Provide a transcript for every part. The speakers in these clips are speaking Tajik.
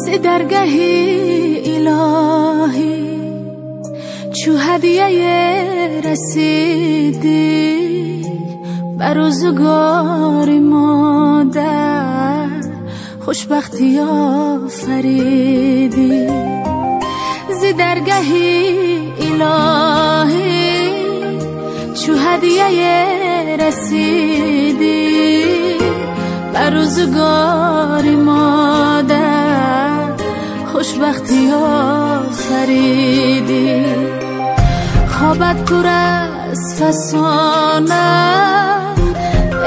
зи даргаҳи илоҳӣ чу ҳадияе расидӣ ба рӯзгори модар хушбахтӣ офаридӣ зи даргаҳи илоҳӣ чу ҳадияе расидӣ ба рӯзгори модар хушбахтӣ офаридӣ хобат пур аз фасона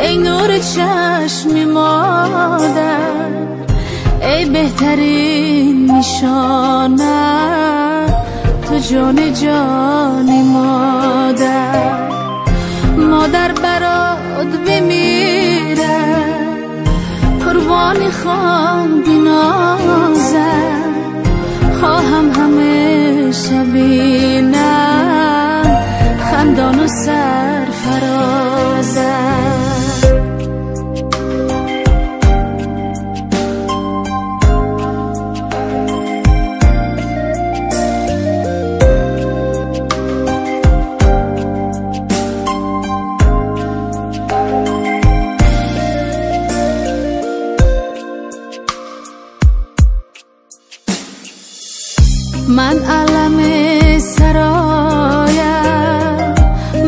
эй нури чашми модар эй беҳтарин нишона ту ҷони ҷони модар модар барот бимирад қурбони хон бинозад хоҳам ҳамеша бинам хандону сарфарозад. Ман алами сароям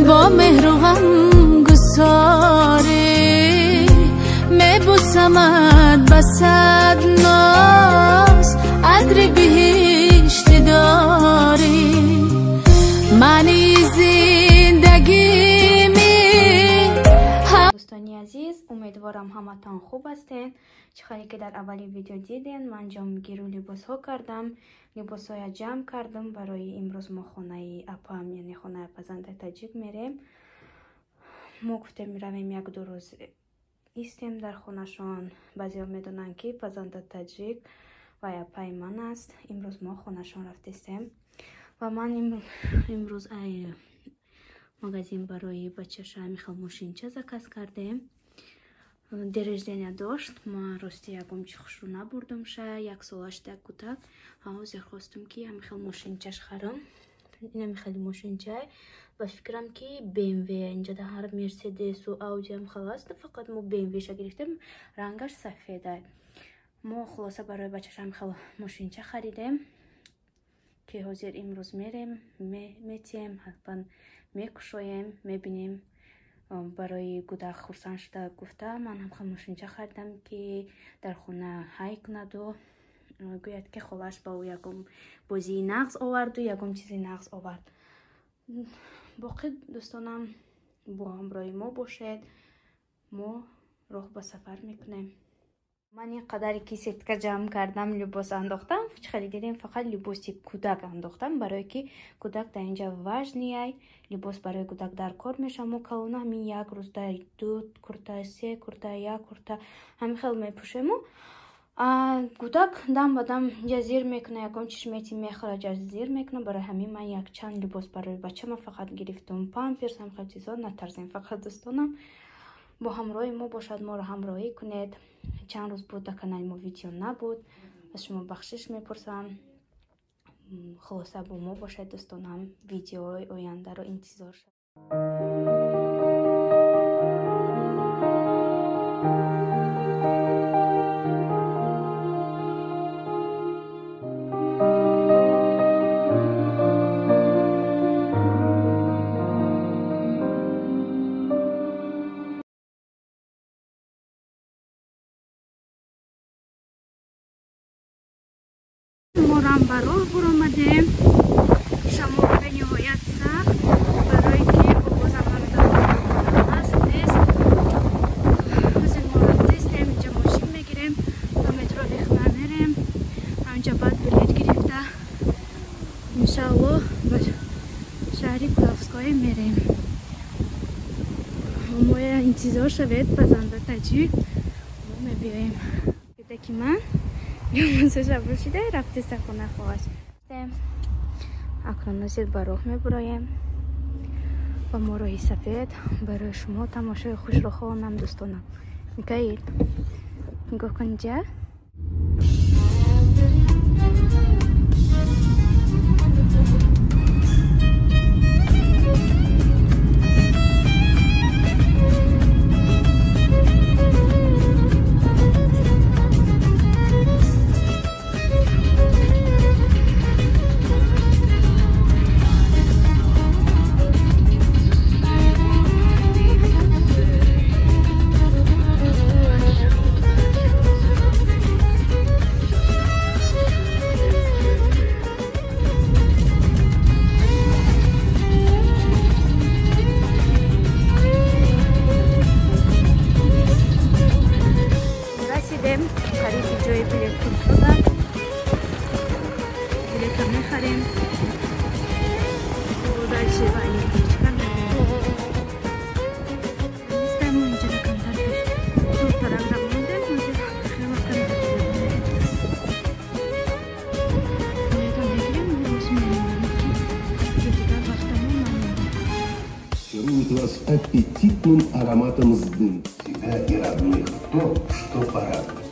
бо меҳру ғамгусорӣ мебусамад ба сад ноз адри биҳишти дорӣ мани зиндагими. Дӯстони азиз, умедворам ҳаматон хуб ҳастед. Чӣ хеле ки дар аввали видео диден, ман ҷомгиру либосҳо кардам, либосҳоя ҷамъ кардам. Барои имрӯз мо хонаи апам, яъне хонаи апазандаи таҷик мерем. Мо гуфтем меравем як-ду рӯз истем дар хонашон. Баъзеҳо медонанд, ки пазанда таҷик ва апаи ман аст. Имрӯз мо хонашон рафтестем ва ман имрӯз ай магазин барои бачаша ҳамин мошинча заказ кардем. День рождения дошт, ма рости ягон чи хушрӯ набурдамша, як солаш так кутак. Ҳозир хостум ки ҳамин хел мошинчаш харам. Ин хеле мошинчай. Ба фикрам ки BMW, инҷа да ҳар Мерседесу Ауди ҳам хел аст, фақат мо BMW-ша гирифтем, рангаш сафеда. Мо хулоса барои бачаш ҳамин хел мошинча харидем, ки ҳозир имрӯз мерем, метием, ҳатман мекушоем, мебинем. Барои гудак хурсанд шуда гуфта, ман ҳам хел мошинча харидам, ки дар хона ҳай кунаду гӯяд, ки холаш ба ӯ ягон бозии нағз оварду ягон чизи нағз овард. Боқӣ дӯстонам бо ҳамроҳи мо бошед. Мо роҳ ба сафар мекунем. Ман ин қадаре ки сетка ҷамъ кардам, либос андохтам, чӣ хеле дидем, фақат либоси кӯдак андохтам, барое ки кӯдак дар инҷа важнияй, либос барои кӯдак дар кор мешавад. Мо калона ҳамин як рӯз дар ду курта, се курта, як курта ҳамин хел мепӯшему. Кӯдак дам ба дам ҷа зир мекуна, ягон чиш мети мехӯра, ҷа зир мекуна. Барои ҳамин ман якчанд либос барои бачама фақат гирифтум, памперс, ҳам хел чизо. Натарзем, фақат дӯстонам бо ҳамроҳи мо бошад, моро ҳамроҳӣ кунед. Чанд рӯз буд дар канали мо видео набуд, аз шумо бахшиш мепурсам. Хулоса бо мо бошед дӯстонам, видеои ояндаро интизор шавед. Морам ба роҳ буромадем. Шамол бениҳоят сахт, барое ки овозам аст нест. Ҳозир мо рафтестем, инҷа мошин мегирем, ба метро Вихна мерем. Ҳаминҷа баъд билет гирифта иншааллоҳ ба шаҳри Кулавское мерем. Моя интизор шавед, пазанда таҷик мо мебиёем. Кӯдаки ман либосаша пӯшида рафтеста хона хоҳаш. Акнун нозир ба роҳ мебуроем ва мо роҳи сафед. Барои шумо тамошои хушро хоҳонам дӯстонам. Микаил, нигоҳ кун инҷа. Қариби ҷои билетфурӯшода билетро мехарем. Дальше ба электричка мерем. Нистаем инҷода, камтар дуртарак мондем. Ҳозир хеле камтар билетро мегирем, боз мерем, ки ҷо дигар вақтамон намонда. Чарует вас аппетитным ароматом с дым. Себя и родных то, что порадует.